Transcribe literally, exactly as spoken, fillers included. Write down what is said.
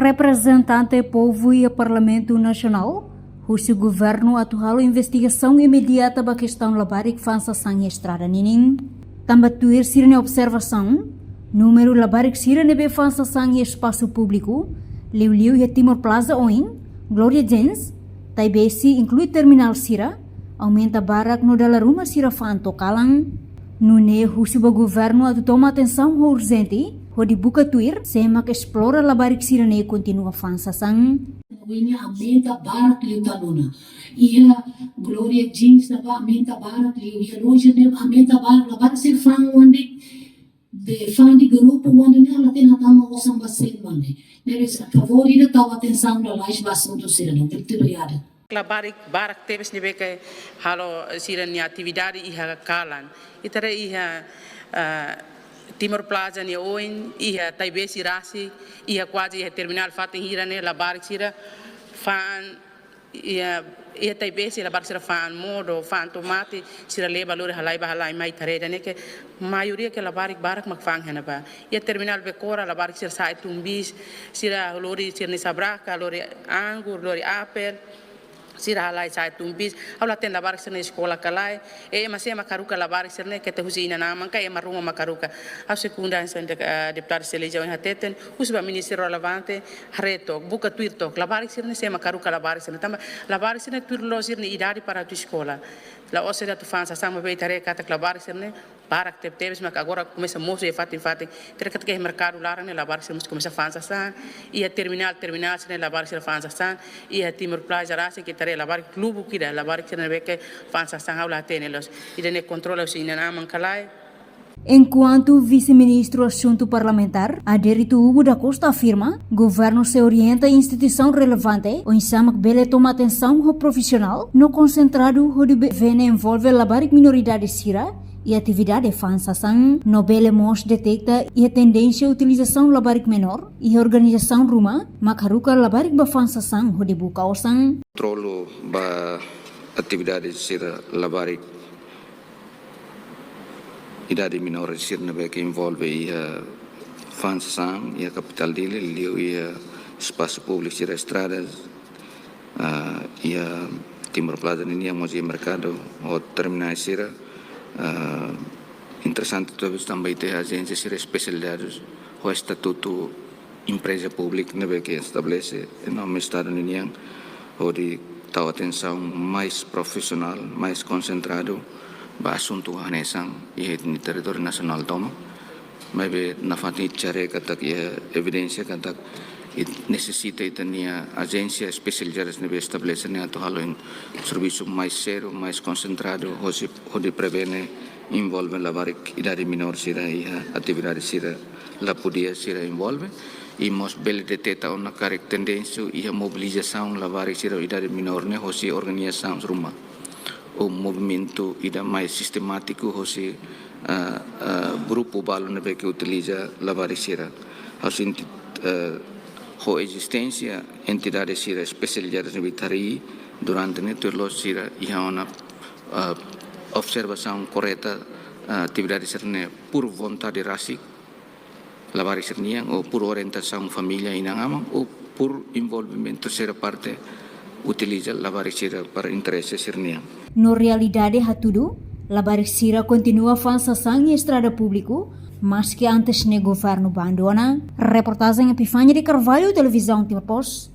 Reprezentante povu iha Parlamentu Nasionál husu governu atu halo investigasaun imediata ba kestaun labarik fa'an sasán iha estrada ninin. Tanba tuir sira-nia observasaun, númeru labarik sira ne'ebé fa'an sasán iha espasu públiku, liuliu iha Timor Plaza oin, Gloria Jeans, Taibesi inklui terminál sira, aumenta barak no dala ruma sira fa'an to'o kalan. Nune'e husu ba governu atu toma atensaun ho urjente, hodi buka tuir sé mak esplora labarik sira ne'e kontinua fa'an sasán. Oin ne'e aumenta barak liután ona. Iha Gloria Jeans ne'ebá aumenta barak liu, iha loja ne'e aumenta barak, labarik sira fa'an oan de'it, fa'an de'it grupu oan de'it ne'e la hatene hatama osan ba sé mak ne'e. Ne'ebé favór ida tau atensaun lalais ba asuntu sira-ne'e. Muito obrigada. Labarik barak tebes ne'ebé ke halo sira-nia atividade iha kalan. Ita haree iha, ah, Timor Plaza nia oin, iha Taibesi rasik, iha kuaze iha terminál fatin hira ne'e labarik sira fa'an, iha, iha Taibesi labarik sira fa'an modo, fa'an tomate, sira leba lori halai ba halai mai, ita haree ida-ne'e ke maioria ke labarik barak mak fa'an iha ne'ebá. Iha terminál Becora labarik sira sa'e tun bis, sira lori sira-nia sabraka, lori anggur, lori apel, sira halai sa'e tun bis. Ha'u la hatene labarik sira-ne'e eskola ka lae, ema sé mak haruka labarik sira-ne'e, keta husi inan-aman ka ema ruma mak haruka. Ha'u sekunda hanesan, eh, deputada Celija ohin hateten, husu ba ministériu relevante, haree took, buka tuir took, labarik sira-ne'e sé mak haruka labarik sira-ne'e. Tanba labarik sira-ne'e tuir loos sira-nia idade para atu eskola. La'ós atu fa'an sasán, maibé ita haree katak labarik sira-ne'e barak tebetebes, mak agora komesa mosu iha fatin-fatin. Ita haree katak iha merkadu laran ne'e labarik sira mós komesa fa'an sasán. Iha terminál, terminál sira-ne'e labarik sira fa'an sasán. Iha Timor Plaza rasik ita haree labarik klubu kida, labarik sira ne'ebé ke fa'an sasán, ha'u la hatene loos. Ida-ne'e kontrola husi inan-aman ka lae. Enkuantu Vise-Ministru Asuntu Parlamentár, Adérito Hugo da Costa afirma, governu sei orienta instituisaun relevante oinsá mak bele toma atensaun ho profisionál no konsentradu hodi be-, prevene envolve labarik minoridade sira iha atividade fa'an sasán, no bele mós deteta iha tendénsia utilizasaun labarik menór iha organizasaun ruma mak haruka labarik ba fa'an sasán hodi buka osan. Kontrolu ba atividade sira labarik idade menór sira ne'ebé ke envolve iha fa'an sasán iha kapitál Dili, liu iha espasu públiku sira, estradas, ah, iha Timor Plaza ninian, mós iha merkadu ho terminál sira, ah, interesante tebes tanba ita iha ajénsia sira espesializadu ho estatutu empreza públika ne'ebé ke estabelese iha nome Estadu ninian, hodi tau atensaun mais profisionál, mais konsentradu ba asuntu hanesan iha ita-nia territóriu nasionál tomak. Maibé nafatin ita haree katak iha evidénsia katak ita nesesita ita-nia ajénsia espesializadu ne'ebé estabelese ne'e atu halo servisu mais sériu, mais konsentradu, hosi, hodi prevene envolve labarik idade menór sira iha atividade sira la podia sira envolve, i mós bele deteta ona karik tendénsia iha mobilizasaun labarik sira idade menór ne'e hosi organizasaun ruma. Ou movimentu ida mais sistemátiku hosi, ah, ah, grupu balu ne'ebé ke utiliza labarik sira. Ha'u sente, ah, ho ezisténsia entidade sira espesializadu ne'ebé ita harii durante ne'e, tuir loos sira iha ona, ah, observasaun korreta, ah, atividade sira-ne'e por vontade rasik labarik sira-nian, ou por orientasaun família, inan-aman, ou por envolvimentu sira parte utiliza labarik sira para interese sira-nian. No realidade hatudu, labarik sira kontinua fa'an sasán iha estrada públiku, maski antes ne'e governu bandona. Reportajen Epifania de Carvalho, Televizaun Timor Post.